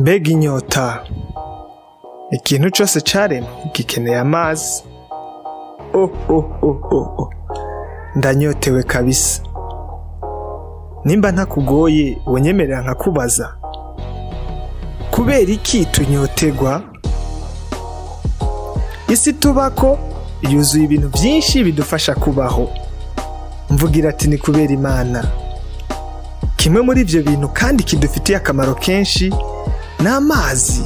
Mbega inyota! Ikintu cose caremwe gikeneye amazi. Oh, oh, oh, oh, oh. Ndanyotewe kabisa. Nimba ntakugoye, wonyemerera nkakubaza: kubera iki tunyotegwa? Isi tubako yuzuye ibintu vyinshi bidufasha kubaho. Mvugira ati ni kubera Imana. Kimwe muri ivyo bintu kandi kidufitiye akamaro kenshi ni amazi.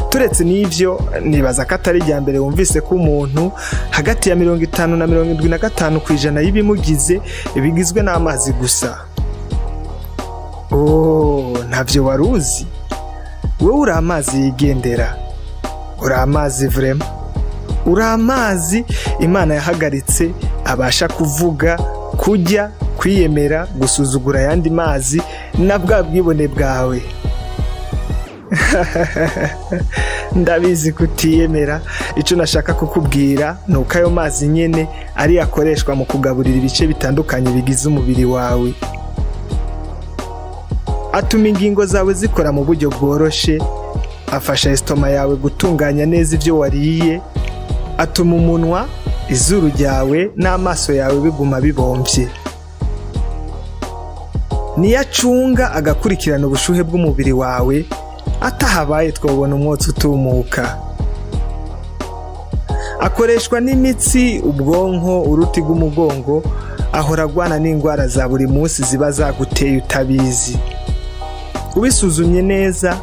Turetse n'ivyo, nibaza ko atari irya mbere wumvise ko umuntu hagati ya 50 na 75% y'ibimugize bigizwe n'amazi gusa. Oh, ntavyo wari uzi? Wewe uri amazi yigendera, uri amazi vraiment, uri amazi Imana yahagaritse abasha kuvuga, kurya, kwiyemera, gusuzugura ayandi mazi na bwa bwibone bwawe. Ndabizi kutiyemera. Ico nashaka kukubwira ni uko ayo mazi nyene ari akoreshwa mu kugaburira ibice bitandukanye bigize umubiri wawe. Atuma ingingo zawe zikora mu buryo bworoshe, afasha estomac yawe gutunganya neza ivyo wariye, atuma umunwa, izuru ryawe n'amaso yawe biguma bibomvye. Niyo acunga agakurikirana ubushuhe bw'umubiri wawe, atahabaye twobona umwotsi utumuka. Akoreshwa n'imitsi, ubwonko, uruti rw'umugongo, ahora agwana n'ingwara za buri munsi ziba zaguteye utabizi. Ubisuzumye neza,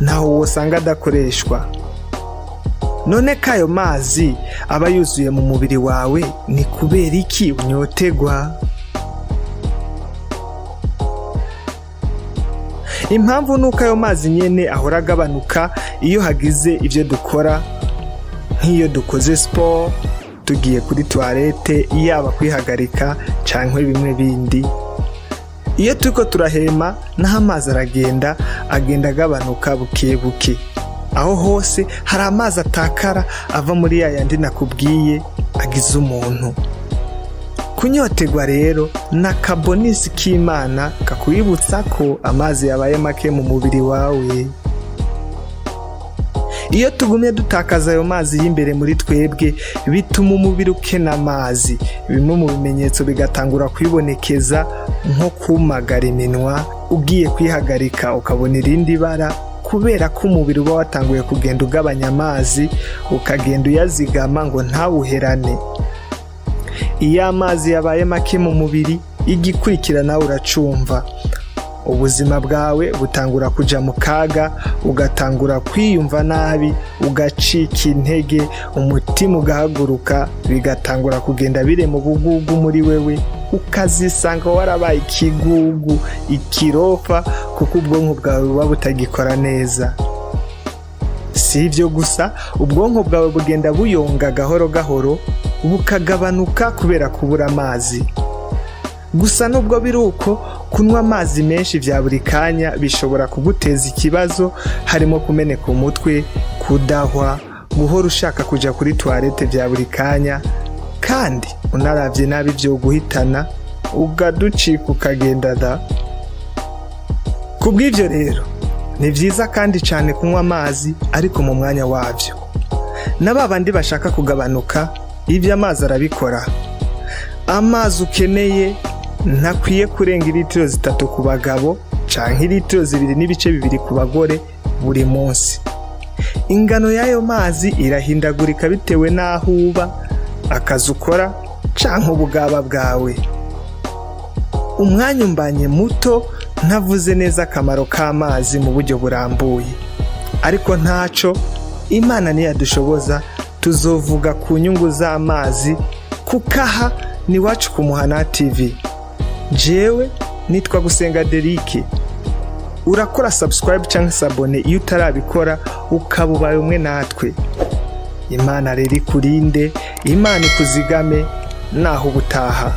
ntaho wosanga adakoreshwa. None ko ayo mazi aba yuzuye mu mubiri wawe, ni kubera iki unyotegwa? Impamvu ni uko ayo mazi nyene ahora agabanuka iyo hagize ivyo dukora, nk'iyo dukoze siporo, tugiye kuri toilette, yaba kwihagarika canke bimwe bindi. Iyo turiko turahema, naho amazi aragenda, agenda agabanuka buke buke. Aho hose hari amazi atakara ava muri ya yandi nakubwiye agize umuntu. Kunyotegwa rero ni akabonisi k'Imana kakwibutsa ko amazi yabaye make mu mubiri wawe. Iyo tugumye dutakaza ayo mazi y'imbere muri twebwe, bituma umubiri ukena amazi. Bimwe mu bimenyetso bigatangura kwibonekeza, nko kumagara iminwa, ugiye kwihagarika ukabona irindi bara, kubera ko umubiri uba watanguye kugenda ugabanya amazi, ukagenda uyazigama ngo ntawuherane. Iyo amazi yabaye make mu mubiri, igikurikira nawe uracumva: ubuzima bwawe butangura kuja mu kaga, ugatangura kwiyumva nabi, ugacika intege, umutima ugahaguruka, bigatangura kugenda birema ubugugu muri wewe, ukazisanga warabaye ikigugu, ikirofa, kuko ubwonko bwawe buba butagikora neza. Si ibyo gusa, ubwonko bwawe bugenda buyonga gahoro gahoro, bukagabanuka kubera kubura amazi. Gusa nubwo biri uko, kunywa amazi menshi vya buri kanya bishobora kuguteza ikibazo, harimo kumeneka umutwe, kudahwa, guhora ushaka kuja kuri toilette vya buri kanya, kandi unaravye nabi vyoguhitana, ugaducika ukagenda da. Kubw'ivyo rero, ni vyiza kandi cane kunywa amazi, ariko mu mwanya wavyo. Na ba bandi bashaka kugabanuka, ivyo amazi arabikora. Amazi ukeneye ntakwiye kurenga iritiro 3 ku bagabo canke iritiro 2.2 ku bagore buri munsi. Ingano y'ayo mazi irahindagurika bitewe n'aho uba, akazi ukora canke ubugaba bwawe. Umwanya umbanye muto ntavuze neza akamaro k'amazi mu buryo burambuye, ariko ntaco, Imana niyadushoboza tuzovuga ku nyungu z'amazi, kukaha ni iwacu ku Muhana TV. Jewe nitwa Gusenga Derike. Urakora subscribe canke s'abonner iyo utarabikora, ukaba ubaye umwe natwe. Imana rero ikurinde, Imana ikuzigame, naho ubutaha.